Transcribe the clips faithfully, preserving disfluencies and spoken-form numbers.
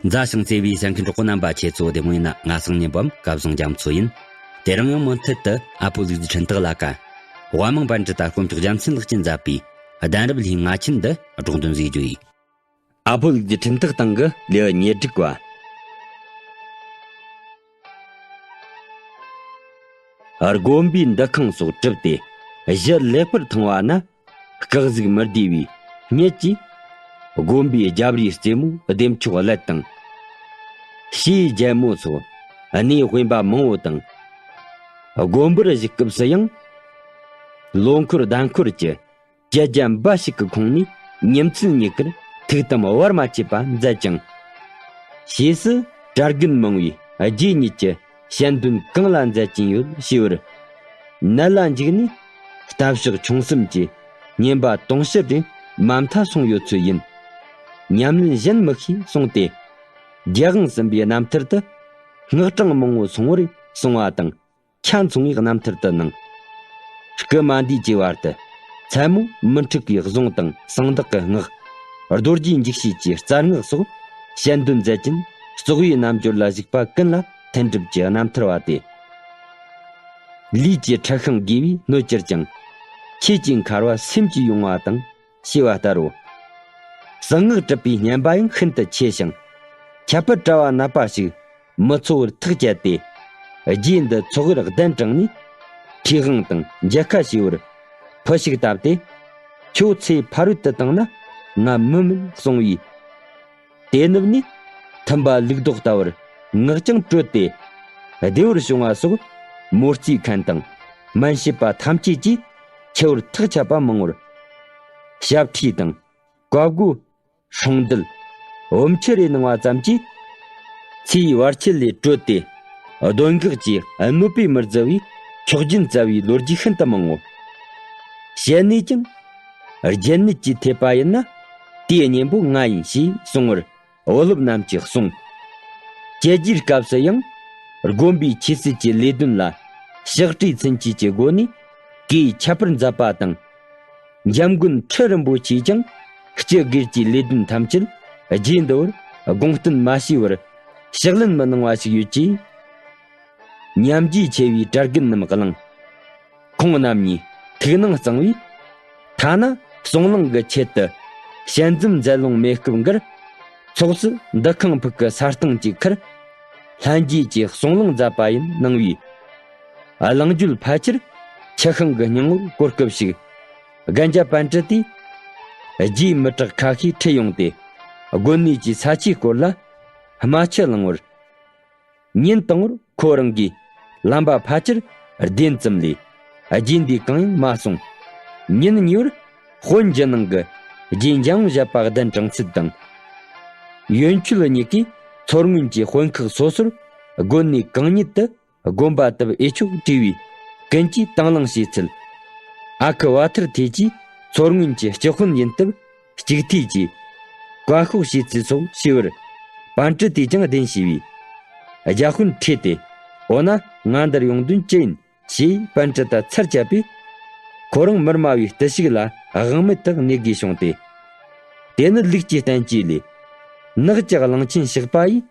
མཛའ་ཞིང་བརྩེ་བའི་གསན་མཁན་གྲོགས་པོ་རྣམ་པ། ཁྱེད་ཚོ་བདེ་མོ་ཡིན་ན། ང་སང་ཉིན་པའམ་སྐལ་བཟང་རྒྱ་མཚོ་ཡིན། དེ་རིང་ཡང་མུ་མཐུད་དུ་ཨ་ཕོ་ལུག་རྫི་འཕྲིན་སྟེགས་ལ་ཀ་དབའ་མང་པཎ་གྲུ་དར་དཀོན་མཆོག་རྒྱལ་མཚན་ལགས་ཀྱིས་མཛད་པའི་གདན་རབས་ལྷའི་ང་ཆེན་འདི་སྒྲོག་འདོན་ཟིག་རྒྱུ་ཡིན། ཨ་ཕོ་ལུག་རྫི་འཕྲིན་སྟེགས་སྟེང་གི་ལེའུ་ཉེར་དྲུག་པ། དགོན་པའི་འདུ་ཁང་སོགས་གྲུབ་སྟེ་གཞི་ལེགས་པར་ཐང་བ་ན། སྐག་ཟིག་མི་བདེ་བའི་སྙད་ཀྱིས། དགོན་པའི་རྒྱབ་རིའི་རྩེ་མོ་བདེ་མཆོག་བླད་དང་། ཕྱིའི་རྒྱལ་མོ་སོགས་གནས་དབེན་པ་མང་བོ་དང་། དགོན་པར་བཞུགས་སྐབས་སུ་ཡང་། ལོ་འཁོར་ཟླ་འཁོར་གྱི་གྱད་རྒྱ་འབའ་ཞིག་གི་ཁོངས་ནས་ཉིན་མཚན་གཉིས་ཀར་ཐུགས་དམ་བར་མ་ཆད་པ་མཛད་ཅིང་། ཕྱིས་སུ་གྲྭ་རྒན་མང་བོས་རྗེ་ཉིད་ཀྱི་ཞལ་འདོན་གང་ལ་མཛད་ཀྱིན་ཡོད་ཞུས་པར། ནད་ལ་འཇིགས་ནས་རྟ་ཕྱག་མཆོང་གསུམ་གྱིས་ཉེན་པ་དུང་ཕྱུར་རེ་མ་མཐའ་སོང་ཡོད་ཚོད་ཡིན། ཉམས་ལེན་གཞན་མི་ཤེས་གསུངས་ཏེ། རྒྱལ་དབང་གསུམ་པའི་རྣམ་ཐར་དུ་སྔགས་གྲངས་མང་བོ་སོང་བར་གསུངས་པ་དང་། ཆ་མཚུངས་པའི་རྣམ་ཐར་དུ་སྣང་། སྐུ་མ་འདས་ཀྱི་བར་དུ་མཚན་མོ་མི་འཁྲུགས་པའི་གཟུངས་དང་གསང་བདག་གི་སྔགས། རྡོ་རྗེ་འཇིགས་བྱེད་ཀྱི་རྩལ་སྔགས་སོགས་ཞལ་འདོན་མཛད་ཅིང་བཙོག་པའི་རྣམ་འགྱུར་ལ་གཞིགས་པ་ཀུན་ལ་འཕྲིན་སྒྲུབ་ཀྱི་རྣམ་ཐར་བ་སྟེ། ལུས་ཀྱི་འཁྲུ་ཤིང་རྒས་པས་གནོད་གྱུར་ཀྱང་། ཆོས་ཀྱི་མཁར་བ་སེམས་ཀྱིས་ཡོང་བ་དང་ཞེས་པ་ལྟར་རོ། གསང་སྔགས་གྲུབ་པའི་སྙན་པ་ཡང་ཤིན་ཏུ་ཆེ་ཞིང་། ཁྱད་པར་གྲྭ་བ་ནད་པ་ཞིག་མི་འཚོ་བར་ཐག་བཅད་དེ། རྗེ་འདི་འཚོ་བར་གདན་དྲངས་ནས། མཁྲིས་དབང་དང་མཇལ་ཁ་ཞུས་པར། ཕོ་ཞིག་བཏབ་སྟེ། ཁྱོད་ཚེ་ཕ་རོལ་ཏུ་བཏང་ན་ང་མི་མིན་གསུང་བས། དེ་ནུབ་ནས་ཐུམ་པ་ལུག་རྡོག་ལྟ་བུར་ངག་ཀྱང་དྲོད་དེ། བདེ་བར་བྱུང་བ་སོགས་མོ་རྩིས་མཁན་དང་སྨན་བྱེད་པ་ཐམས་ཅད་ཀྱིས་འཆི་བར་ཐག་ཆད་པ་མང་བར། ཞབས་ཁྲིས་དང་བཀའ་བསྒོ། སྲུང་འདུལ། བུམ་ཆུ་རེ་གནང་བ་ཙམ་གྱིས། ཚེའི་བར་ཆད་ལས་གྲོལ་ཏེ། གདོན་འགག་གི་གནོད་པས་མི་བརྫི་བའི་མཆོག་སྦྱིན་བསྩལ་བའི་ལོ་རྒྱུས་ཤིན་ཏུ་མང་ངོ་། བཤད་ནས་ཀྱང་། རྒྱན་ནད་ཀྱིས་ཐེབས་པ་ཡིན་ན། དེའི་གཉེན་པོ་ང་ཡིན་ཞེས་གསུང་བར། བུ་སློབ་རྣམས་ཀྱིས་གསུངས། བཅད་རྒྱའི་སྐབས་སུ་ཡང་། དགོན་པའི་ཆོས་སྲིད་ཀྱི་ལས་དོན་ལ་ཕྱག་བྲིས་ཚུན་ཆད་ཀྱི་སྒོ་ནས་གུས་ཁྱད་པར་མཛད་པ་དང་། འཇམ་མགོན་ཁྲི་རིན་པོ་ཆེས་ཀྱང་སྤྱི་སྒེར་གྱི་ལས་དོན་ཐམས་ཅད་རྗེ་འདི་བར་དགོངས་བསྟན་མ་བྱས་པར་ཕྱག་ལེན་མི་གནང་བ་ཞིག་ཡོད་ཀྱིས། ཉམས་རྒྱུས་ཆེ་བའི་གྲྭ་རྒན་རྣམས་གླེང་། ཁོང་རྣམ་གཉིས་ཐུགས་སྣང་གཙང་བས། ཐ་ན་གསུང་གླེང་གི་ཆེད་དུ་ཞལ་འཛོམས་མཛད་ལོང་མེད་སྐབས་འགར། ཚོགས་སུ་འདུ་ཁང་ཕུག་གི་ས་སྟེང་གཅིག་ཁར། ལྷན་རྒྱས་ཀྱིས་གསུང་གླེང་མཛད་པ་ཡིན་གནང་བས། གླེང་བརྗོད་ཕལ་ཆེར་ཆུ་ཤིང་གི་སྙིང་བོར་གོ་སྐབས་ཤིག་རྒན་རྒྱ་པཎ་གྲུབ་དེས། རྗེའི་མི་དྲག་ཁ་ཤས་ཁྲིད་ཡོང་སྟེ། དགོན་གནས་ཀྱི་ས་ཆའི་སྐོར་ལ་རྨ་ཆུ་བླངས་བར། ཉིན་དང་པོར་ཁོ་རང་གིས་ལམ་པ་ཕལ་ཆེར་བདེན་ཙམ་ལས། རྗེ་འདིས་གང་ཡང་མ་གསུངས། ཉིན་གཉིས་པར་དཔོན་རྒྱུ་ནང་གི་རྗེ་འཇམ་དབྱངས་བཞད་པ་གདན་དྲངས་ཚུལ་དང་། ཡོན་ཆོད་གཉིས་ཀས་མཚོ་སྔོན་གྱི་དཔོན་ཁག་སོ་སོར་དགོན་གནས་གང་ཉིད་དུ་དགོན་པ་བཏབ་འོས་ཆོག་བྲིས་པའི་ཀུན་གྱིས་དང་བླངས་བྱས་ཚུལ། ཨ་ཁུ་བ་ཐུར་ཐེ་གིས་མཚོ་སྔོན་གྱི་སྤྱི་དཔོན་ཡིན་སྟབས། གཅིག་ཐོས་ཀྱིས་བཀའ་ཤོག་ཞེས་ཚིག་སོགས་ཞུས་པར། པཎ་གྲུབ་དེས་ཀྱང་བདེན་ཞུས་པས། རྒྱ་དཔོན་ཁྲིད་དེ། འོ་ན་ང་འདིར་ཡོང་དོན་ཅི་ཡིན་ཞེས་པཎ་གྲུབ་ད་ཚར་བཅད་པས། ཁོ་རང་མི་སྨྲ་བའི་བརྟུལ་ཞུགས་ལ་དབང་མེད་དུ་གནས་དགོས་བྱུང་སྟེ། དེ་ནི་ལུགས་ཀྱི་བསྟན་བཅོས་ལས། ནགས་ཀྱི་གླང་ཆེན་གཤེགས་པ་ཡིས།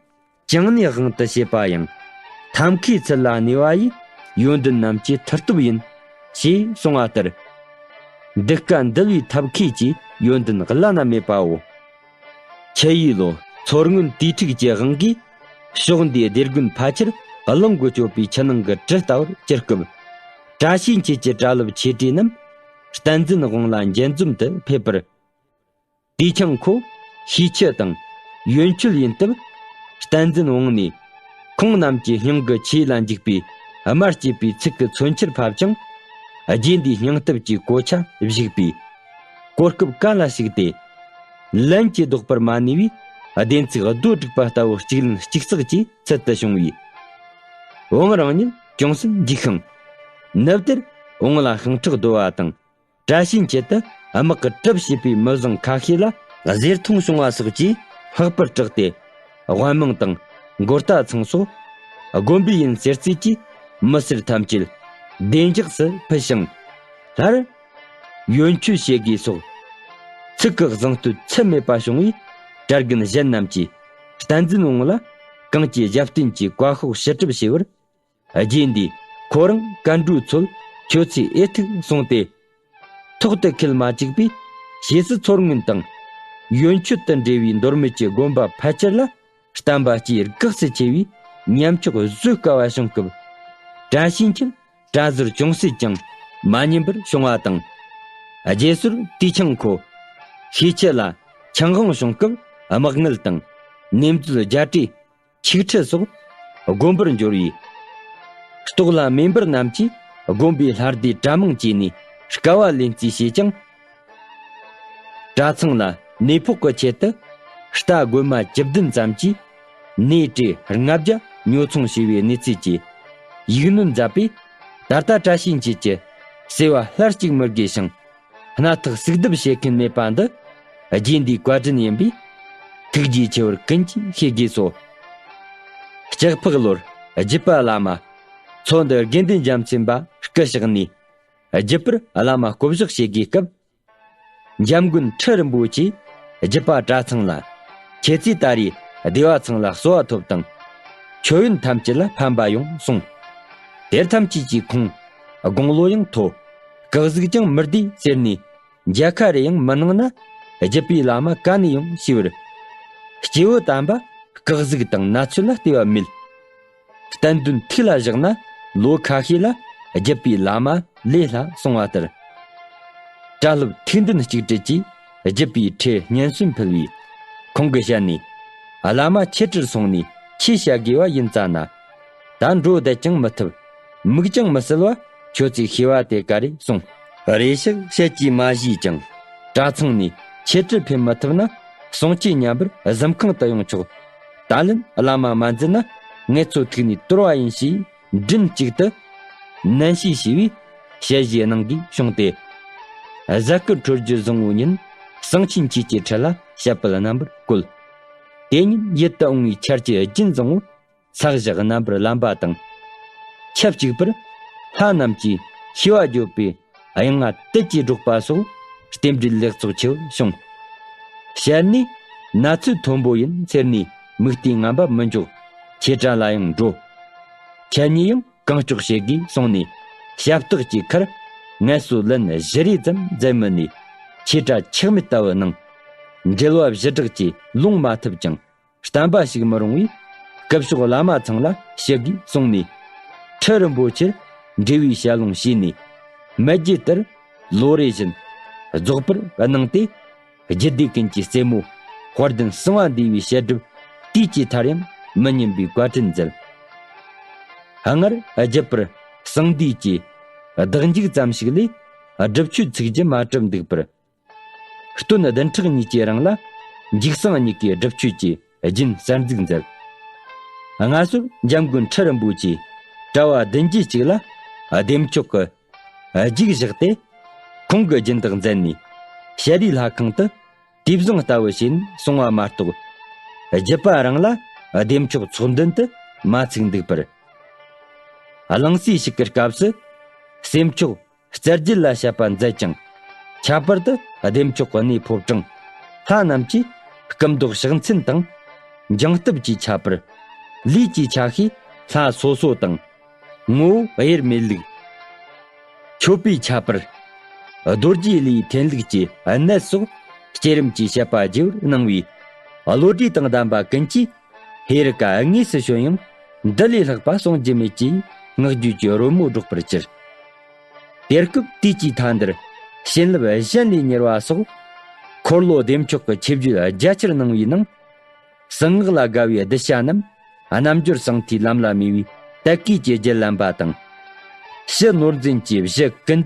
བྱང་ནས་དབང་དུ་བྱེད་པ་ཡང་། ཐབས་མཁས་ཚུལ་ལ་གནས་པ་ཡིས། ཡོན་ཏན་རྣམས་ཀྱི་མཐུ་སྟོབས་ཡིན། ཞེས་གསུངས་པ་ལྟར། འདི་སྐད་འདུལ་བའི་ཐབས་མཁས་ཀྱི་ཡོན་ཏན་བླ་ན་མེད་པའོ། ཆུ་ཡི་ལོ་མཚོ་སྔོན་དུས་འཁྲུགས་ཀྱི་དབང་གིས། ཕྱོགས་འདིའི་སྡེ་དགོན་ཕལ་ཆེར་གླིང་གིས་གཅོད་པའི་ཆུ་ནང་གི་གྲུ་ལྟ་བུར་གྱུར་སྐབས། བཀྲ་ཤིས་འཁྱིལ་གྱི་གྲྭ་སློབ་ཆོས་གྲོགས་རྣམས། བསྟན་འཛིན་དབང་ལ་འབྱེད་འཛོམས་དུ་ཕེབས་པར། དུས་འཁྱམས་ཁོ་ཤེས་ཆུ་དང་ཡོན་ཆོད་ཡིན་སྟབས། བསྟན་འཛིན་དབང་ནས་ཁོང་རྣམས་ཀྱི་སྙིང་གི་ཆོས་ལ་འཇུག་པའི་དམར་སྐྱེས་པའི་ཚིག་གི་མཚོན་ཆར་ཕབ་ཅིང་། རྗེ་འདིའི་སྙིང་སྟོབས་ཀྱི་གོ་ཆ་བཞག་པས། གོ་སྐབས་ག་ལ་ཞིག་སྟེ། ལན་གྱིས་ལྡོག་པར་མ་ནུས་པའི་བདེན་ཚིག་རྡོ་བསྒྲིགས་པ་ལྟ་བུ་གཅིག་ལན་གཅིག་བསགས་ཀྱི་ཚུལ་དུ་བྱུང་བས། དབང་རང་ཉིད་ཅུང་ཟད་འཇིགས་ཤིང་། ནུབ་དེར་དབང་ལ་ཤིང་ཁྲག་བརྡོལ་བ་དང་། བཀྲ་ཤིས་འཁྱིལ་དུ་དམག་གི་གྲབས་བྱས་པའི་མི་བཟང་ཁ་ཤས་ལ་གཟེར་མཐོང་བྱུང་བ་སོགས་ཀྱིས་ལྷག་པར་སྐྲག་སྟེ། དབང་མང་དང་མགོ་རྟ་ཚང་སོགས་དགོན་པའི་ཡུལ་ཟེར་ཚིག་གིས་མི་སེར་ཐམས་ཅད་བདེ་འཇགས་སུ་ཕུད་ཞིང་། སླར་ཡོན་ཆོད་བྱེད་དགོས་སོགས་ཚིག་གི་གཟེངས་བསྟོད་ཚད་མེད་པ་བྱུང་བས། གྲྭ་རྒན་གཞན་རྣམས་ཀྱིས་ བསྟན་འཛིན་ངོ་ལ་གངས་ཀྱི་ཞབས་བརྟན་གྱི་བཀའ་ཤོག་ཞུ་གྲབས་བྱས་པར། རྗེ་འདིས་ཁོ་རང་གན་ཌུ་ཚོལ་ཁྱོད་ཚོས་ཨེ་ཐུག་གསུངས་ཏེ། ཐོག་ཏུ་ཁུལ་མ་བཅུག་པས་ཞེ་སི་མཚོ་སྔོན་དང་། ཡོན་ཆོད་དུ་འབྲེལ་བའི་མདོ་སྨད་ཀྱི་དགོན་པ་ཕལ་ཆེར་ལ་བསྟན་པ་སྐྱེས་དགའ་བསུ་ཆེ་བའི་ཉམས་ཆག་བཟོད་དཀའ་བ་བྱུང་སྐབས། བཀྲ་ཤིས་འཁྱིལ་བཀྲ་ཟུར་ཅུང་ཟད་ཀྱང་མ་ཉམས་པར་བྱུང་བ་དང་། རྗེས་སོར་དུས་ཆང་ཁོ་ཤེས་ཆེ་ལ་ཆང་དབང་བྱུང་སྐབས་དམག་དངུལ་དང་ནེམ་ཙུལ་རྒྱ་གྲས་ཆིག་ཁྲི་སོགས་དགོན་པར་འབྱོར་བས། ལྟོགས་ལ་མེ་འབར་རྣམས་ཀྱིས་དགོན་པའི་ལྷ་སྡེ་གྲྭ་མང་བཅས་ནས་དཀའ་བ་ལེན་རྩིས་བྱས་ཀྱང་། གྲྭ་ཚང་ལ་ནད་ཕོག་གི་ཆེད་དུ་རྟ་རྒོད་མ་བཅུ་བདུན་ཙམ་གྱིས་ནས་བྲེ་ལྔ་བརྒྱ་ཉོ་ཚོང་བྱས་པའི་གནས་ཚུལ་གྱིས་ཡིག་སྣོད་མཛད་པས། ད་ལྟ་བཀྲ་ཤིས་འཁྱིལ་གྱི་བརྩེ་བ་སླར་གཅིག་མི་དགོས་ཤིང་། སྣ་ཐག་གསོག་སྒྲུབ་བྱེད་མཁན་མེད་པ་འདི་རྗེ་འདིའི་བཀའ་དྲིན་ཡིན་པས། ཐུགས་རྗེ་ཆེ་བར་ཀུན་གྱིས་ཤེས་དགོས་སོ། ལྕགས་ཕག་ལོར་རྒྱུད་པ་བླ་མ་མཚོ་འདི་དགེ་འདུན་རྒྱལ་མཚན་པ་སྐུ་གཤེགས་ནས། རྒྱུད་པར་བླ་མ་བསྐོ་གཞག་བྱེད་དགོས་སྐབས། འཇམ་མགོན་ཁྲི་རིན་པོ་ཆེས་རྒྱུད་པ་གྲྭ་ཚང་ལ། ཁྱེད་ཚོས་ད་རེས་སྡེ་བ་ཚང་ལ་གསོལ་བ་ཐོབ་དང་། མཆོད་ཡོན་ཐམས་ཅད་ལ་ཕན་པ་ཡོང་གསུངས། དེར་ཐམས་ཅད་ཀྱིས་ཁོང་དགུང་ལོ་ཡང་མཐོ། སྐུ་གཟུགས་ཀྱང་མི་བདེ་ཟེར་ནས། མཇལ་ཁ་རེ་ཡང་མི་གནང་ན། རྒྱུད་པའི་བླ་མ་ག་ནས་ཡོང་ཞུས་པར། སྐྱེས་བུ་དམ་པ་སྐུ་གཟུགས་དང་ན་ཚོད་ལ་ལྟོས་པ་མེད། བསྟན་དོན་ཐུགས་ལ་བཞག་ན་ལོ་ཁ་ཤས་ལ་རྒྱུད་པའི་བླ་མ་ལས་སླ་གསུང་བ་ལྟར། གྲྭ་སློབ་ཐུགས་འདུན་གཅིག་སྒྲིལ་གྱིས་རྒྱུད་པའི་ཁྲིད་སྙན་སོན་ཕུལ་བས། ཁོང་གི་ཞལ་ནས། བླ་མ་ཁྱེད་ཁྲིར་སོང་ནས་ཆོས་བཤད་དགོས་པ་ཡིན་ཙ་ན། ད་འགྲོ་བསྡད་ཀྱང་མི་ཐུབ། མིག་ཀྱང་མི་བསལ་བ་ཁྱོད་ཚོས་ཤེས་པ་དེ་ག་རེ་གསུངས། རེ་ཞིག་བཤད་ཀྱིས་མ་ཞུས་ཀྱང་། གྲྭ་ཚང་ནས་ཁྱེད་ཁྲིར་ཕེབས་མི་ཐུབ་ན། གསུང་ཆོས་ཉན་པར་གཟིམ་ཁང་དུ་ཡོང་ཆོག། ད་ལན་བླ་མ་མ་འཛིན་ན་ངེད་ཚོ་ཐུག་ནས་དོར་བ་ཡིན་ཞེས་མགྲིན་གཅིག་ཏུ་ནན་བཤད་བྱས་པའི་ཞལ་བཞེས་གནང་གིས་བྱུང་སྟེ། གཟའ་སྐར་འཕྲོད་སྦྱོར་བཟང་བོའི་ཉིན་གསང་ཆེན་ཆོས་ཀྱི་ཁྲི་ལ་བཤད་པ་རྣམ་པར་བཀོད། དེ་ཉིན་ཡིད་དུ་འོང་བའི་ཆར་གྱི་རྒྱུན་བཟང་བོ་ས་གཞི་རྣམ་པར་ལམ་པ་དང་། ཆབས་གཅིག་པར་ལྷ་རྣམས་ཀྱིས་ཤེས་པ་བརྗོད་པའི་དབྱངས་ལྔ་དལ་གྱིས་སྒྲོག་པ་སོགས་རྟེན་འབྲེལ་ལེགས་ཚོགས་ཆེ་བར་བྱུང་། ཞལ་ནས་ན་ཚོད་མཐོན་པོ་ཡིན་ཟེར་ནས་མིག་ལྟོས་ངན་པ་མི་འཇོག། ཁྱེད་རང་ལ་ཡང་འགྲོ། ཁྱེད་ཉིད་ཡང་གང་ལྕོགས་བྱེད་དགོས་གསུངས་ནས། ཞབས་སྟེགས་ཀྱི་ཁར་ངལ་གསོ་ལན་བཞི་རེ་ཙམ་མཛད་མི་ནས་ཁྱེད་རང་ཆག་མེད་ལྟ་བུ་གནང་། འགྲེལ་བ་བཞི་སྦྲགས་ཀྱིས་ལུང་མ་ཐུབ་ཀྱང་། བསྟན་པ་ཞིག་མི་རུང་བས། སྐུ་ཞབས་བླ་མ་ཚང་ལ་ཞུ་དགོས་གསུངས་ནས། ཁྲི་རིན་པོ་ཆེར་འབྲེལ་བའི་ཞལ་ལུང་ཞུས་ནས། མི་རྒྱུད་ལྟར་ལོ་རེ་བཞིན་རྫོགས་པར་གནང་སྟེ། རྒྱུད་སྡེ་ཀུན་གྱི་རྩེ་མོ་དཔལ་ལྡན་གསང་བ་འདུས་པའི་བཤད་སྒྲུབ་དུས་ཀྱི་མཐར་ཡང་མི་ཉམས་པའི་བཀའ་དྲིན་མཛད། སྔར་རྒྱུད་པར་གསང་འདུས་ཀྱི་བདག་འཇུག་ཙམ་ཞིག་ལས་སྒྲུབ་མཆོད་ཚིག་རྒྱུ་མ་གྲུབ་འདུག་པར། སྟོན་བདུན་ཕྲག་གཉིས་ཀྱི་རིང་ལ་འཇུག་གསང་གཉིས་ཀའི་སྒྲུབ་མཆོད་ཀྱི་རྒྱུན་གསར་འཛུགས་མཛད། སྔ་སོར་འཇམ་མགོན་ཁྲི་རིན་པོ་ཆེས་གྲྭ་བ་བདུན་བརྒྱད་ཅིག་ལ་བདེ་མཆོག་གི་རྒྱུགས་བཞག་སྟེ། ཁོང་གི་སྦྱིན་བདག་མཛད་ནས་ཞལ་རས་ལྷ་ཁང་དུ་དུས་བཟང་ལྟ་བུ་བྱས་ནས་སོང་བ་མ་གཏོགས། རྒྱུད་པ་རང་ལ་བདེ་མཆོག་ཚོགས་མདུན་དུ་མ་ཚུགས་འདུག་པར། གླིང་སྲས་ཤིག་གི་སྐབས་སུ་སྲས་མཆོག་རྩ་རྒྱུད་ལ་བཤད་པ་མཛད་ཅིང་། ཁྱད་པར་དུ་བདེ་མཆོག་གི་གནས་ཕོ་བྲང་ལྷ་རྣམས་ཀྱིས་སྐུ་མདོག་ཕྱག་མཚན་དང་། འགྱིང་སྟབས་ཀྱི་ཁྱད་པར། ལུས་ཀྱི་ཆ་ཤས་ལྷ་སོ་སོ་དང་། ངོ་བོ་དབྱེར་མེད་ལུགས། མཆོད་པའི་ཁྱད་པར། རྡོ་རྗེ་ལུས་འཐེན་ལུགས་ཀྱི་གནད་སོགས་བསྐྱེད་རིམ་གྱི་བཤད་པ་རྒྱས་པར་གནང་བས། བློ་གྲོས་དང་ལྡན་པ་ཀུན་གྱིས། ཧེ་རུ་ཀ་དངོས་སུ་བྱོན་ཡང་འདི་ལས་ལྷག་པ་གསུང་རྒྱུ་མེད་ཅེས་བསྔགས་བརྗོད་ཀྱི་རོལ་མོ་སྒྲོག་པར་གྱུར། དེ་སྐབས་དུས་ཀྱི་མཐའ་འདིར་བྱིན་རླབས་གཞན་ལས་མྱུར་བ་སོགས། འཁོར་ལོ་བདེ་མཆོག་གི་ཆིབས་བསྒྱུར་རྒྱ་ཆེར་གནང་བའི་ནང་། གསང་སྔགས་ལ་དགའ་བའི་གདུལ་བྱ་རྣམས་རྣལ་འབྱོར་གསང་ཐོས་ལམ་ལ་མོས་པའི་དད་གུས་ཀྱི་རྒྱུད་བླངས་པ་དང་། ཕྱི་ནོར་འཛིན་གྱི་བཞི་ཀུན།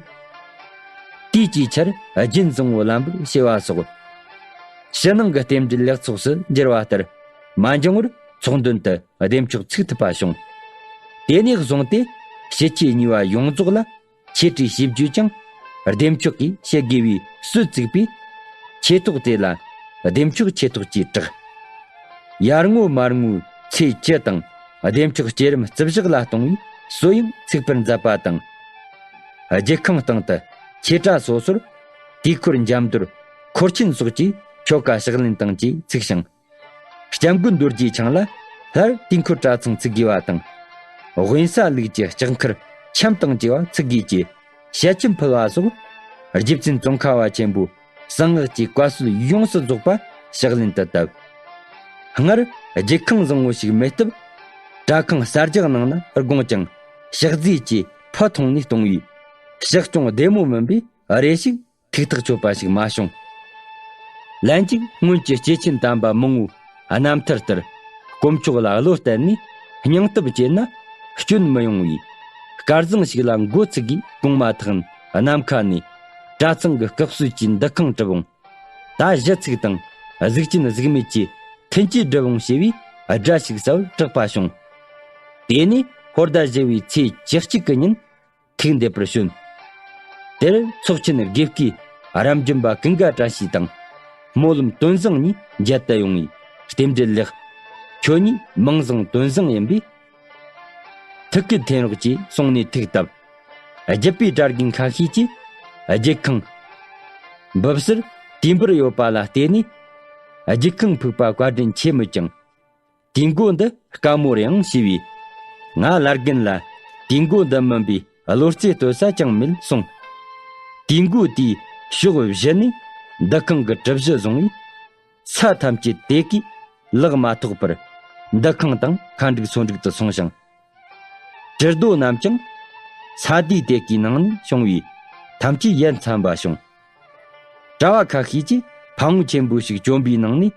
དུས་ཀྱི་ཆར་རྒྱུན་བཟང་བོ་ལམ་པར་བྱེད་པ་སོགས། ཕྱི་ནང་གི་རྟེན་འབྲེལ་ལེགས་ཚོགས་སུ་འགྱུར་བ་ལྟར་མ་འགྱངས་པར་ཚོགས་མདུན་དུ་བདེ་མཆོག་ཚུགས་ཐུབ་པ་བྱུང་། དེ་ནས་བཟུང་སྟེ་ཕྱི་ཆོས་གཉིས་པ་ཡོངས་རྫོགས་ལ་ཆོས་ཁྲིད་བྱེད་རྒྱུ་ཀྱང་བདེ་མཆོག་གིས་བྱེད་དགོས་པའི་སྲོལ་བཙུགས་པས། ཆོས་ཐོག་དེ་ལ་བདེ་མཆོག་ཆོས་ཐོག་ཅེས་གྲགས། ཡར་ངོ་མར་ངོའི་ཚེས་བཅུ་དང་བདེ་མཆོག་བསྐྱེད་རིམ་བརྩི་བཞག་ལ་གཏོང་བའི་སྲོལ་ཡང་ཚུགས་པར་མཛད་པ་དང་། རྒྱུད་ཁང་སྟེང་དུ་ཆོས་གྲྭ་སོ་སོར་དུས་འཁོར་འཇམ་རྡོར་འཁོར་ཆེན་སོགས་ཀྱིས་ཆོ་ག་ཕྱག་ལེན་དང་བཅས་ཚུགས་ཤིང་། སྐྱབས་མགོན་རྡོ་རྗེ་འཆང་ལ་སླར་དུས་འཁོར་གྲྭ་ཚང་བཙུགས་དགོས་པ་དང་། དབེན་ས་ལུགས་ཀྱི་ལྕགས་མཁར་འཆམ་དང་བཅས་པ་བཙུགས་དགོས་ཀྱི་ཞལ་ཆེམས་ཕུལ་བ་སོགས། རྗེ་བཙུན་ཙོང་ཁ་བ་ཆེན་པོའི་གསང་སྔགས་ཀྱི་བཀའ་སྲོལ་ཡོངས་སུ་རྫོགས་པ་ཕྱག་ལེན་དུ་བཏབ། སྔར་རྒྱལ་ཁང་བཟང་བོ་ཞིག་མེད་སྟབས། གྲྭ་ཁང་གསར་རྒྱག་གནང་ན་དགོངས་ཀྱང་། ཕྱག་རྫས་ཀྱི་ཕུ་ཐུང་ནས་གཏོང་བས། ཕྱག་སྐྱོང་བདེ་མོ་མིན་པས་རེ་ཞིག་ཐུགས་ཐག་ཆོད་པ་ཞིག་མ་བྱུང་། ལན་གཅིག་སྔོན་གྱི་སྐྱེས་ཆེན་དམ་པ་མང་བོའི་རྣམ་ཐར་ལྟར། དཀོན་མཆོག་ལ་བློ་གཏད་ནས་སྙིང་སྟོབས་བསྐྱེད་ན་སྐྱོན་མི་ཡོང་བས། སྐལ་བཟང་ཞིག་ལ་འགོ་ཚུགས་དགོས་དགོངས་མ་ཐག་ནམ་མཁའ་ནས་གྲྭ་ཚང་གི་སྐུ་གསོལ་གྱི་འདུ་ཁང་གྲུབ་འོང་། ད་གཞི་ཚུགས་དང་གཟུགས་ཅན་གཟུགས་མེད་ཀྱི་ཐུན་སྐྱེལ་སྒྲུབ་འོང་ཞེས་པའི་སྒྲ་ཞིག་གསལ་བར་གྲགས་པ་བྱུང་། དེ་ནས་ཧོར་ཟླ་བཞི་བའི་ཚེས་བཅུ་གཅིག་གི་ཉིན། ཐུགས་འདེབས་པར་བྱོན། དེར་ཚོགས་ཆེན་དགེ་བསྐོས་རབ་འབྱམས་པ་ཀུན་དགའ་བཀྲ་ཤིས་དང་། སྨོན་ལམ་དོན་བཟང་གཉིས་མཇལ་དུ་ཡོང་བས་རྟེན་འབྲེལ་ལེགས། ཁྱོད་ཉིད་མིང་བཟང་དོན་བཟང་ཡིན་པས། ཐུགས་བསྐུལ་འཐེན་རོགས་ཀྱིས་གསུངས་ནས་ཐུགས་བཏབ། རྒྱུད་པའི་གྲྭ་རྒན་ཁ་ཤས་ཀྱིས་རྒྱལ་ཁང་འབབ་སར་དུས་འབུར་ཡོད་པ་ལ་བརྟེན་ནས། རྒྱལ་ཁང་ཕུག་པ་བཀའ་དྲིན་ཆེ་མོད་ཀྱང་། དུས་འགོ་འདི་དཀའ་མོ་རེད་ཨང་ཞེས་པས། ང་བླ་རྒན་ལ་དུས་འགོ་འདི་མིན་པའི་བློ་རྩེ་གཏོད་ས་ཅང་མེད་གསུངས། དུས་འགོ་དེའི་ཕྱོགས་བཞི་ནས་འདུ་ཁང་གི་གྲུ་བཞི་བཟུང་བས། ས་ཐམས་ཅད་དེ་གས་ལག་མ་ཐོགས་པར་འདུ་ཁང་དང་མཁའ་འགྲུལ་སོ་འགྲུལ་དུ་སོང་ཞིང་། གྲུ་རྡོ་རྣམས་ཀྱང་ས་དུས་དེ་གའི་ནང་ནས་བྱུང་བས་ཐམས་ཅད་ཡ་མཚན་པ་བྱུང་། གྲྭ་བ་ཁ་ཤས་ཀྱིས་ཕ་བོང་ཆེན་པོ་ཞིག་གྱོན་པའི་ནང་ནས།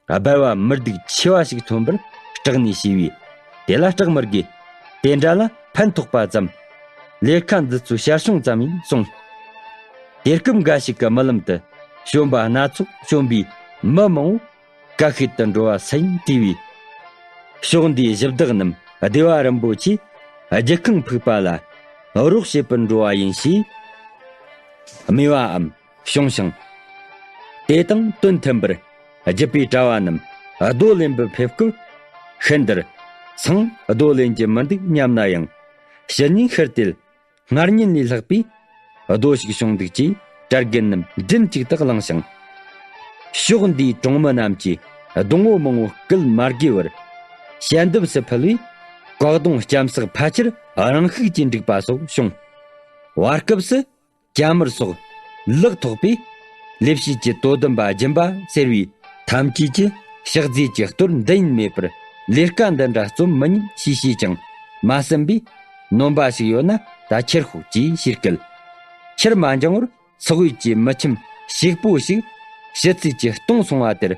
སྦལ་བ་མི་སྡུག་ཆེ་བ་ཞིག་ཐོན་པར་སྐྲག་ནས་ཞུས་པས། དེ་ལ་སྐྲག་མི་དགོས། དེ་འདྲ་ལ་ཕན་ཐོགས་པ་ཙམ། ལས་ཀ་འདི་ཚོའི་ཞར་བྱུང་ཙམ་ཡིན་གསུངས། དེ་སྐབས་འགའ་ཞིག་གི་རྨི་ལམ་དུ་བྱོན་པ་སྣ་ཚོགས་བྱོན་པའི་མི་མང་བོ་བཀའ་ཤོད་དུ་འགྲོ་བ་སེམས་བྲིས་པས། ཕྱོགས་འདིའི་གཞི་བདག་རྣམས་བདེ་བ་རིན་པོ་ཆེས་རྒྱལ་ཁང་ཕུག་པ་ལ་རོགས་བྱེད་པར་འགྲོ་བ་ཡིན་ཞེས་སྨྲས་པའམ། བྱུང་ཞིང་། དེ་དང་དོན་མཐུན་པར་རྒྱུད་པའི་གྲྭ་བ་རྣམས་རྡོ་ལེན་པར་ཕེབས་སྐབས། ཤིན་ཏུ་ཚང་རྡོ་ལེན་རྒྱུ་མི་འདུག་སྙམ་ན་ཡང་། ཕྱི་ཉིན་ཤར་དུས་སྔར་ཉིན་ལས་ལྷག་པའི་རྡོ་ཞིག་བྱུང་འདུག་ཅེས་གྲྭ་རྒན་རྣམས་མགྲིན་གཅིག་ཏུ་གླེང་ཞིང་། ཕྱོགས་འདིའི་གྲོང་མི་རྣམས་ཀྱིས་སྡོང་བོ་མང་བོ་སྐུལ་མ་དགོས་པར་ཞལ་འདེབས་སུ་ཕུལ་བས། བཀག་སྡོམ་སྐྱ་སེར་ཕལ་ཆེར་རང་ཤུགས་ཀྱིས་འགྲིག་པ་སོགས་བྱུང་། བར་སྐབས་སུ། སྐྱ་དམར་སོགས་ལག་ཐོགས་པས། ལས་བྱེད་ཀྱི་དོ་དམ་པ་སྦྱིན་པ་ཟེར་བས་ཐམས་ཅད་ཀྱིས་ཕྱག་རྫས་ཀྱི་གཏོར་འདི་ཡིན་མེད་པར་ལས་ཀ་འདི་འདྲ་རྩོམ་མི་ཉན་ཞེས་བཤད་ཀྱང་མ་ཟིན་པས། ནོམ་པ་ཞིག་ཡོད་ན་ད་ཁྱེར་ཤོག་ཅེས་ཞུས་སྐད། ཕྱིར་མ་འགྱངས་པར་ཚོགས་ཡུལ་གྱི་མི་ཁྱིམ་ཞིག་པོ་ཞིག་ཕྱི་ཚུལ་གྱི་སྟོང་སོང་བ་དེར།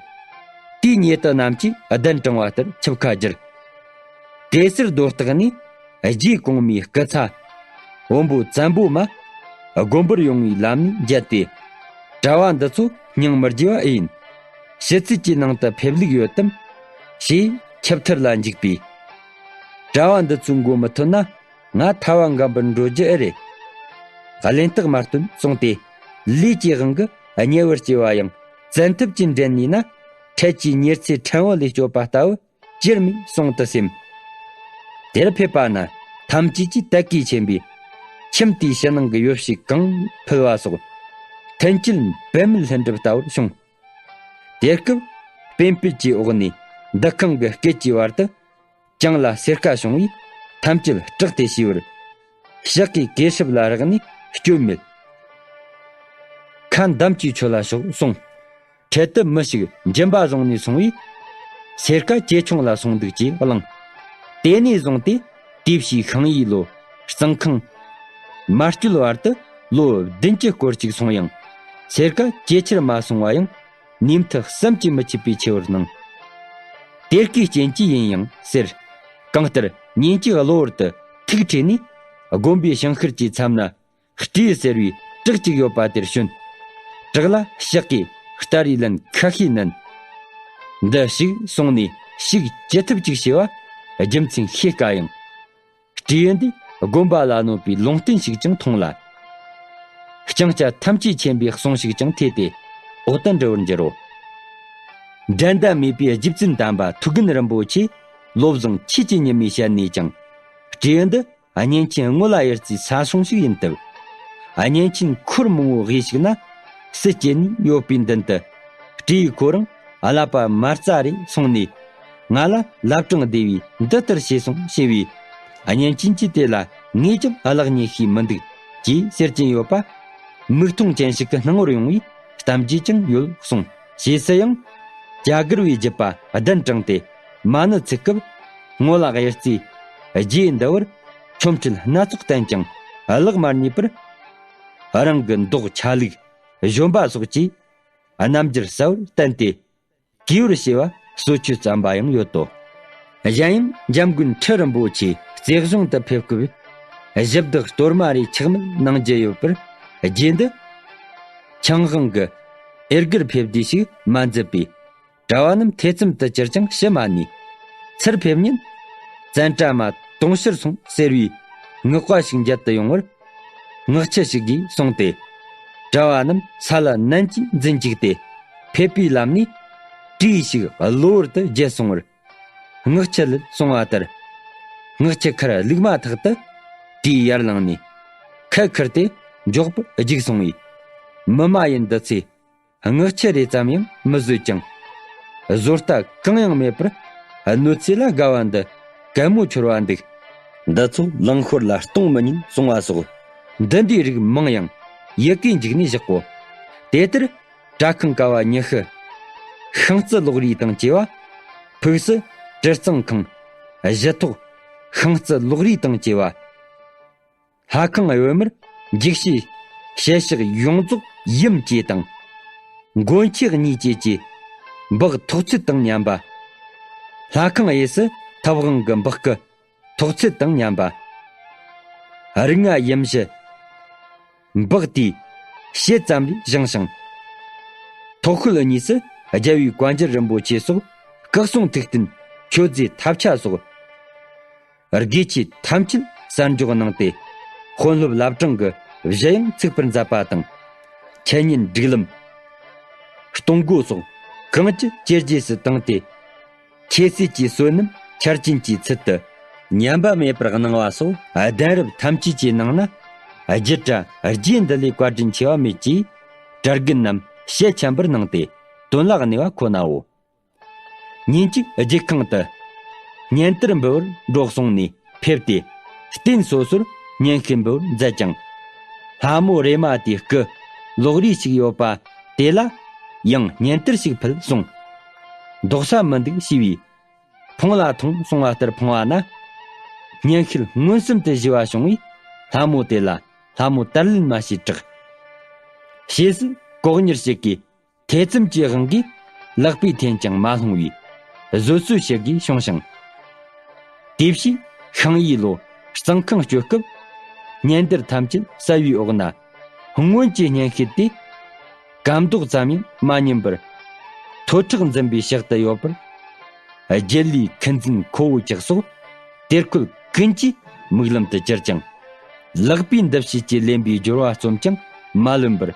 དེའི་ཉེ་དུ་རྣམས་ཀྱིས་གདན་དྲངས་པ་ལྟར་ཆིབས་ཁ་བསྒྱུར། དེ་སར་རྡོ་སྟེགས་ནས་རྗེ་གོང་མའི་སྐུ་ཚ་བོན་པོ་བཙན་པོ་མ་དགོན་པར་ཡོང་བའི་ལམ་ནས་མཇལ་ཏེ། གྲྭ་བ་འདི་ཚོ་སྙིང་མི་རྗེ་བ་ཨེ་ཡིན། ཕྱི་ཚུལ་གྱི་ནང་དུ་ཕེབས་ལུགས་ཡོད་དམ། ཞེས་ཆིབས་ཐེར་ལ་འཇུག་པས། གྲྭ་བ་འདི་ཚོའི་མགོ་མི་ཐོན་ན་ང་ཐལ་བ་འགམ་པར་འགྲོ་རྒྱུ་ཨེ་རེད། གླེན་རྟགས་མ་སྟོན་གསུངས་ཏེ། ལས་ཀྱི་དབང་གིས་ཉེ་བར་སྐྱེ་བ་ཡང་བཙན་ཐབས་ཀྱིས་འདྲེན་ནུས་ན། འཕྲལ་གྱི་ཉེར་འཚེ་ཕྲན་བུ་ལས་སྐྱོབ་པ་ལྟ་བུ། ཅིར་མིག་གསུང་དུ་སེམས། དེར་ཕེབས་པ་ན་ཐམས་ཅད་ཀྱིས་དད་གུས་ཆེན་པོས་ཁྱིམ་དེའི་ཕྱི་ནང་གི་ཡོ་བྱད་གང་ཕུལ་བ་སོགས་མཐུན་རྐྱེན་འབད་མེད་ལྷུན་གྲུབ་ལྟ་བུར་བྱུང་། དེ་སྐབས་སྤེན་པེད་ཀྱི་འོག་ནས་འདུ་ཁང་གི་སྐེད་ཀྱི་བར་དུ་གྱང་ལ་སེར་ཁ་བྱུང་བས་ཐམས་ཅད་སྐྲག་སྟེ་ཤི་བར། ཞག་གིས་གོས་ཧྲུབ་ལ་རེག་ནས་སྐྱོན་མེད། ཁ་འདམ་གྱིས་ཆོད་ལ་ཤོག་གསུངས། འཕྲལ་དུ་མི་ཞིག་འཇིམ་པ་བཟུང་ནས་སོང་བས། སེར་ཁ་ཇེ་ཆུང་ལ་སོང་འདུག་ཅེས་གླེང་། དེ་ནས་བཟུང་སྟེ་དེའི་ཕྱིའི་ཤིང་ཡིག་ལོ་གཙང་ཁང་མ་སྐྱོད་བར་དུ་ལོ་བདུན་ཅུ་སྐོར་ཅིག་སོང་ཡང་། སེར་ཁ་ཇེ་ཆེར་མ་སོང་བ་ཡང་ནུས་མཐུ་བསམ་གྱིས་མི་ཁྱབ་པའི་ཆེ་བར་སྣང་། དེ་སྐུའི་རྐྱེན་གྱིས་ཡིན་ཡང་ཟེར། གང་ལྟར་ཉིན་གཅིག་གློ་བུར་དུ་ཐུགས་ཁྲོས་ནས་དགོན་པའི་ཞིང་ཤུལ་གྱི་མཚམས་ན། སྤྲེའུ་ཟེར་བའི་བྲག་ཅིག་ཡོད་པ་དེར་བྱོན། བྲག་ལ་ཞག་གིས་སྟ་རེའི་ལན་ཁ་ཤས་མནན། འདི་ཞིག་གསུངས་ནས་ཞིག་ཅི་ཐུབ་ཅིག་བྱས་པ་རྒྱུ་མཚན་ཤེས་དཀའ་ཡང་། སྤྲེའུ་འདིས་དགོན་པ་ལ་གནོད་པའི་ལུང་བསྟན་ཞིག་ཀྱང་མཐོང་ལ། ལྕང་སྐྱ་ཐམས་ཅད་མཁྱེན་པའི་གསུང་ཞིག་ཀྱང་ཐོས་ཏེ་འོག་ཏུ་འདྲི་བར་འགྱུར་རོ། འགྲན་ཟླ་མེད་པའི་རྗེ་བཙུན་དམ་པ་ཐུགས་རྒྱན་རིན་པོ་ཆེ་བློ་བཟང་ཆོས་ཀྱི་ཉི་མའི་ཞལ་ནས་ཀྱང་སྤྲེའུ་འདི། གཉན་ཆེན་རྔོ་ལ་ཡུལ་རྩེའི་ས་སྲུང་ཞིག་ཡིན་སྟབས། གཉན་ཆེན་འཁོར་མང་བོའི་དབུས་ཤིག་ན་སྲིད་སྐྱེལ་ནས་ཡོད་པའི་མདུན་དུ། སྤྲེའུ་ཁོ་རང་ ཀླད་པ་མ་རྩ་རེ་སོང་ནས། ང་ལ་བླ་བྲང་སྡེ་བས་འདི་ལྟར་བྱས་སོང་ཞེས་པས། གཉེན་ཅན་གྱིས་དེ་ལ་ངས་ཀྱང་གླགས་རྙེད་ཤེས་མི་འདུག་ཅེས་ཟེར་གྱིན་ཡོད་པ། མིག་མཐོང་ཅན་ཞིག་གི་སྣང་ངོར་ཡོང་བའི་གཏམ་རྒྱུད་ཀྱང་ཡོད་གསུངས། ཞེས་སུ་ཡང་། རྒྱ་གར་བའི་བརྒྱུད་པ་གདན་དྲངས་ཏེ། མ་ཎི་ཚིག་སྐབས། ངོ་ལ་གཡུ་རྩེ་རྗེ་འདི་བར་ཆོ་འཕྲུལ་སྣ་ཚོགས་བསྟན་ཀྱང་གླགས་མ་རྙེད་པར། རང་གི་མདོག་ཆ་ལུགས་གཞོན་པ་སོགས་ཀྱི་རྣམ་འགྱུར་གསལ་བར་བསྟན་ཏེ། གུས་པར་བྱས་པ་གསོལ་མཆོད་བརྩམས་པ་ཡང་ཡོད་དོ། གཞན་ཡང་འཇམ་མགོན་ཁྲི་རིན་པོ་ཆེ་རྩེ་གཞུང་དུ་ཕེབས་སྐབས། གཞི་བདག་གཏོར་མ་རེ་ཆག་མེད་གནང་རྒྱུ་ཡོད་པར་རྗེ་འདི། ཆང་དབང་གི་ཨེ་སྒར་ཕེབས་དུས་ཤིག་མ་མཛད་པས། གྲྭ་བ་རྣམས་ཐེ་ཚོམ་དུ་གྱུར་ཀྱང་ཕྱི་མ་ནས། ཚུར་ཕེབས་ཉིན། བཙན་དྲ་མ་དུང་ཕྱུར་སོང་ཟེར་བའི་བསྔགས་པ་ཞིག་མཇལ་དུ་ཡོང་བར། བསྔགས་ཆུ་ཞིག་གིས་སོང་སྟེ། གྲྭ་བ་རྣམས་ས་ལ་ནན་གྱིས་འཛིན་བཅུག་སྟེ། ཕེབས་པའི་ལམ་ནས། བྲིས་ཤིག་གློ་བུར་དུ་བརྗེད་སོང་བར། བསྔགས་ཆུ་ལས་སོང་བ་ལྟར། བསྔགས་ཆུ་ཁར་བླུགས་མ་ཐག་ཏུ། བྲིས་ཡར་ལངས་ནས། ཁལ་ཁུར་ཏེ་མགྱོགས་པར་རྒྱུགས་སོང་བས། མི་མ་ཡིན་འདི་ཚོས། བསྔགས་ཆུ་རེ་ཙམ་ཡང་མི་བཟོད་ཅིང་། བཟོ་ལྟ་གང་ཡང་མེད་པར། གནོད་འཚེ་ལ་དགའ་བ་འདི་གད་མོ་འཆོར་བ་འདུག་འདི་ཚོ་ལང་ཤོར་ལ་གཏོང་མི་ཉན་གསུང་བ་སོགས། འདི་འདྲའི་རིགས་མང་ཡང་ཡི་གེ་འཇིག་ནས་བཞག་གོ། དེ་ལྟར། གྲྭ་ཁང་ཀ་བ་ཉི་ཤུ། ཤིང་རྩི་གློག་རིས་དང་བཅས་པ། ཕུགས་སུ་གྲི་གཙང་ཁང་། གཞི་ཐོག་ཤིང་རྩི་གློག་རིས་དང་བཅས་པ། ལྷ་ཁང་གཡོན་མར་འཇིགས་བྱེད་ཞལ་ཕྱག་ཡོངས་རྫོགས་ཡུམ་བཅས་དང་། མགོན་ཁྱེད་གཉིས་བཅས་ཀྱི་འབག་ཐོག་ཚད་དང་མཉམ་པ། ལྷ་ཁང་གཡས་སུ་ཐབ་དབང་གི་འབག་གི་ཐོག་ཚད་དང་མཉམ་པ། རིགས་ལྔ་ཡུམ་བཞི། འབག་དེའི་ཕྱེད་ཙམ་ལས་བཞེངས་ཤིང་། ཐོག་ཤོལ་གཉིས་སུ་རྒྱལ་བའི་བཀའ་འགྱུར་རིན་པོ་ཆེ་སོགས། སྐུ་གསུང་ཐུགས་རྟེན་མཆོད་རྫས་ཐབས་ཆ་སོགས། དགེ་ཆོས་ཐམས་ཅད་གསར་འཇོག་གནང་སྟེ། དཔོན་སློབ་བླ་བྲང་གི་གཞི་ཡང་ཚུགས་པར་མཛད་པ་དང་། འཆད་ཉན་སྒྲིག་ལམ། གཏོང་སྒོ་སོགས་གང་ཅི་ཇེ་རྒྱས་སུ་བཏང་སྟེ། ཁྱེད་ཚོས་ཀྱི་བསོད་ནམས་ཆར་ཅན་གྱི་ཚུལ་དུ། ཉམས་པ་མེད་པར་གནང་བ་སོགས་གདན་རབས་ཐམས་ཅད་ཀྱི་ནང་ན། རྒྱུད་གྲྭ་རྗེ་འདི་ལས་བཀའ་དྲིན་ཆེ་བ་མེད་ཅེས། གྲྭ་རྒན་རྣམས་ཞལ་ཆེམས་པར་གནང་སྟེ། དོན་ལ་གནས་པ་ཁོ་ནའོ། ཉིན་གཅིག་རྗེ་ཁང་དུ་གཉེན་དར་འབུལ་བར་འགྲོ་གསུངས་ནས་ཕེབས་ཏེ། རྟེན་སོ་སོར་གཉེན་བཤད་འབུལ་བར་མཛད་ཅིང་། ལྷ་མོ་རེ་མ་དེའི་སྐུ་གློག་རིས་ཤིག་ཡོད་པ་དེ་ལ་ཡང་གཉེན་དར་ཞིག་ཕུལ་གསུངས། འདོགས་ས་མི་འདུག་ཞེས་པས། འཕོངས་ལ་ཐོངས་གསུང་བ་ལྟར་འཕོངས་པ་ན། གཉེན་བཤད་མངོན་སུམ་དུ་ཞུ་བ་བྱུང་བས། ལྷ་མོ་དེ་ལ་ལྷ་མོ་དར་ལེན་མ་ཞེས་གྲགས། ཞེས་སུ་ལྐོག་ཉར་ཞིག་གིས། ཐེ་ཚོམ་གྱི་དབང་གིས་ལག་པས་འཐེན་ཀྱང་མ་ལྷུང་བའི་བཟོད་གསོལ་ཞིག་གིས་བྱུང་ཞིང་། དེ་བཞིན་ཤིང་ཡོས་ལོ་གཙང་ཁང་སྐྱོད་སྐབས། གཉེན་དར་ཐམས་ཅད་གསལ་བའི་འོག་ན་སྔོན་གྱི་གཉེན་བཤད་དེ། སྐམ་མདོག་ཙམ་ཡང་མ་ཉམས་པར་མཐོ་ཁྲག་འཛིན་པའི་ཕྱག་ཏུ་ཡོད་པར། རྒྱལ་ལུས་ཁུར་འཛིན་ཁོ་བོ་ཅག་སོགས་དེར་འཁོད་ཀུན་གྱིས་མིག་ལམ་དུ་གྱུར་ཅིང་། ལག་པའི་འདུ་བྱེད་ཀྱིས་ལེན་པའི་སྦྱོར་བ་རྩོམ་ཀྱང་མ་ལོན་པར།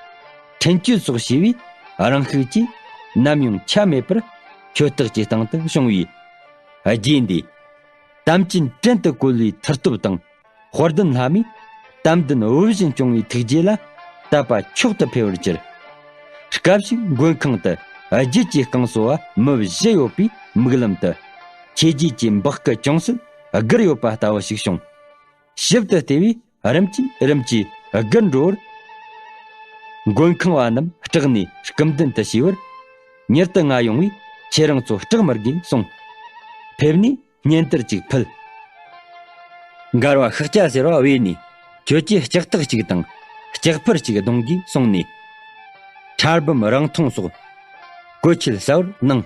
འཕྲིན་བཅོལ་སོགས་བྱས་པས་རང་ཤུགས་ཀྱིས་ནམ་ཡང་ཆ་མེད་པར་ཆོས་རྟགས་ཀྱི་སྟེང་དུ་བྱུང་བས། རྗེ་འདིས་དམ་ཅན་བྲན་དུ་བཀོལ་བའི་མཐུ་སྟོབས་དང་། དཔལ་ལྡན་ལྷ་མོས་དམ་ལྡན་བུ་བཞིན་སྐྱོང་བའི་ཐུགས་རྗེ་ལ་དད་པ་མཆོག་ཏུ་འཕེལ་བར་གྱུར། སྐབས་ཤིག་མགོན་ཁང་དུ་རྒྱུད་ཀྱི་བསྐང་གསོ་བ་མི་བཞི་ཡོད་པའི་མིག་ལམ་དུ། ཆོས་རྗེ་གི་འབག་སྐུ་ཅུང་ཟད་སྒུར་ཡོད་པ་ལྟ་བུ་ཞིག་བྱུང་། ཞིབ་ཏུ་བལྟས་པས་རིམ་གྱིས་རིམ་གྱིས་སྒུར་འགྲོ་བར། མགོན་ཁང་བ་རྣམས་སྐྲག་ནས་སྐུ་མདུན་དུ་ཞུས་པར། མྱུར་དུ་ང་ཡོང་བས་ཁྱེད་རང་ཚོ་སྐྲག་མི་དགོས་གསུངས། ཕེབས་ནས་གཉེན་དར་གཅིག་ཕུལ། མགར་བ་ཤཱཀྱ་ཟེར་བ་བོས་ནས་ཁྱོད་ཀྱིས་ལྕགས་ཐག་གཅིག་དང་ལྕགས་ཕུར་གཅིག་གདོང་གིས་སོང་ནས། ཁྲ་འབུམ་རང་འཐུང་སོགས་བཀོལ་ཆས་གསལ་བར་གནང་།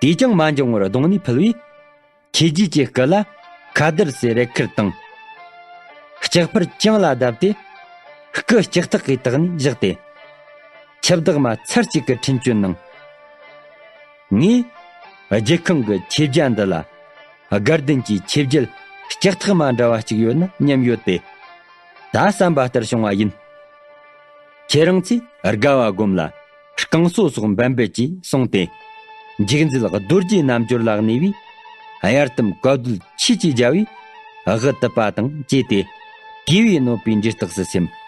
དེས་ཀྱང་མ་འགྱངས་པར་གདོང་ནས་ཕུལ་བས། ཆོས་རྗེ་གི་སྐུ་ལ་ཁ་དར་སེ་རེ་ཁུར་དང་། ལྕགས་ཕུར་གྱང་ལ་བརྡབས་ཏེ། སྐུ་ལྕགས་ཐག་གིས་བཏགས་ནས་བཞག་སྟེ། ཆུ་བདག་མ་ཚར་གཅིག་གི་འཕྲིན་བཅོལ་གནང་། ངས་རྒྱལ་ཁང་གི་ཆོས་རྒྱལ་འདི་ལ་དགའ་ལྡན་གྱི་ཆོས་རྒྱལ་ལྕགས་ཐག་མ་འདྲ་བ་གཅིག་ཡོད་ན་སྙམ་ཡོད་དེ། ད་བསམ་པ་ལྟར་བྱུང་བ་ཡིན། ཁྱེད་རང་ཚོས་དགའ་བ་སྒོམ་ལ་བསྐང་གསོ་སོགས་འབད་འབད་ཀྱིས་གསུངས་ཏེ། འཇིགས་མཛད་རྡོ་རྗེ་རྣལ་འབྱོར་ལ་གནས་པའི་གཡར་དམ་བཀའ་སྡོད་ཆོས་ཀྱི་རྒྱལ་པོས་དབུ་དུད་པ་དང་བཅས་ཏེ་གུས་པས་གནོད་པའི་འབྲས་རྟགས་སུ་སེམས།